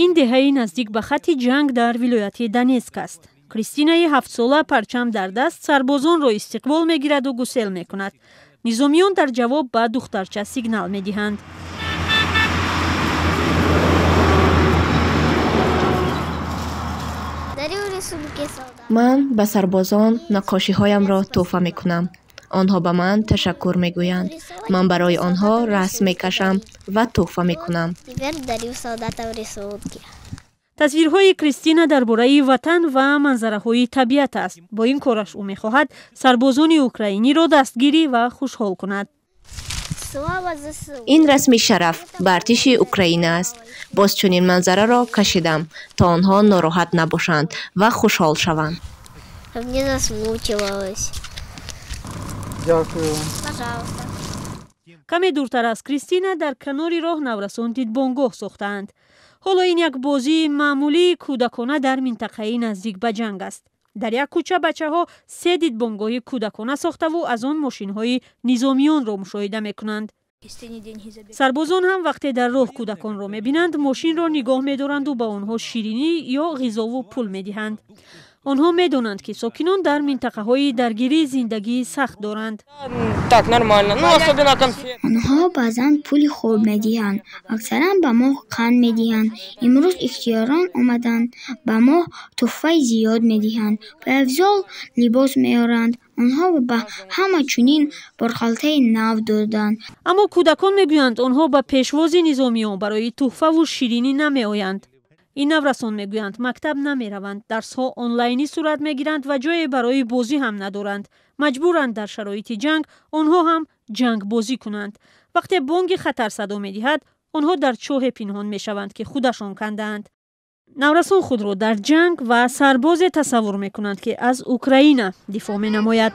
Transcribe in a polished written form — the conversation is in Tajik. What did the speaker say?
Ин деҳаи наздик ба хатти ҷанг дар вилояти Донетск аст. Кристинаи 7-сола парчам дар даст сарбозонро истиқбол мегираду гусел мекунад. Низомиён дар ҷавоб ба духтарча сигнал медиҳанд. Ман ба сарбозон наққошиҳоямро тӯҳфа мекунам. Онҳо ба ман ташаккур мегӯянд. Ман барои онҳо расм мекашам ва тӯҳфа мекунам. Тасвирҳои Кристина дар бораи ватан ва манзараҳои табиат аст. Бо ин кораш ӯ мехоҳад сарбозони украиниро дастгирӣ ва хушҳол кунад. Ин расми шараф ба артиши Украина аст. Боз чунин манзараро кашидам, то онҳо нороҳат набошанд ва хушҳол шаванд. Каме дуртар аз Кристина дар канори роҳ наврасон дидбонгоҳ сохтаанд. Ҳоло ин як бозии маъмулии кӯдакона дар минтақаи наздик ба ҷанг аст. Дар як кӯча бачаҳо се дидбонгоҳи кӯдакона сохтаву аз он мошинҳои низомиёнро мушоҳида мекунанд. Сарбозон ҳам вақте дар роҳ кӯдаконро мебинанд, мошинро нигоҳ медоранду ба онҳо ширинӣ ё ғизову пул медиҳанд. Онҳо медонанд, ки сокинон дар минтақаҳои даргирӣ зиндагии сахт доранд. Онҳо баъзан пули хуб медиҳанд, аксаран ба мо қанд медиҳанд. Имрӯз ихтиёрон омаданд, ба мо тӯҳфаи зиёд медиҳанд, пойафзол, либос меоранд. Онҳо ба ҳама чунин борхалтаи нав доданд. Аммо кӯдакон мегӯянд, онҳо ба пешвози низомиён барои тӯҳфаву ширинӣ намеоянд. Ин наврасон мегӯянд, мактаб намераванд, дарсҳо онлайнӣ сурат мегиранд ва ҷое барои бозӣ ҳам надоранд. Маҷбуранд дар шароити ҷанг онҳо ҳам ҷангбозӣ кунанд. Вақте бонги хатар садо медиҳад, онҳо дар чоҳе пинҳон мешаванд, ки худашон кандаанд. Наврасон худро дар ҷанг ва сарбозе тасаввур мекунанд, ки аз Украина дифоъ менамояд.